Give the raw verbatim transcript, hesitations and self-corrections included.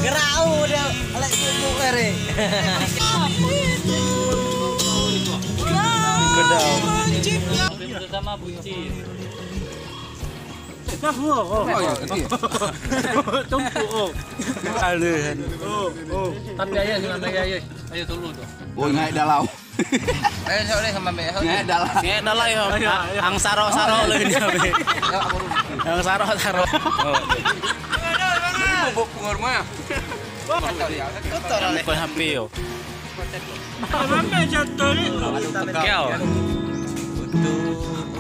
Gerak, oh, dia like sibuk hari. Kedau. Sama bucin. Dah, oh, oh. Oh, ya, iya. Tumpuk, oh. Aduh. Oh, oh. Tapi ayah jangan bagi ayah. Ayah tolong tu. Oh, naik dalam. Eh, sok deh sama ambil. Naik dalam. Naik dalam, ya. Ayo, ayo. Ang saro-saro lagi ni, ambil. Ang saro-saro. Oh. Bubuk pengaruh mah. Bukan H P, yo. Sampai jatuh ni. Kau. Betul.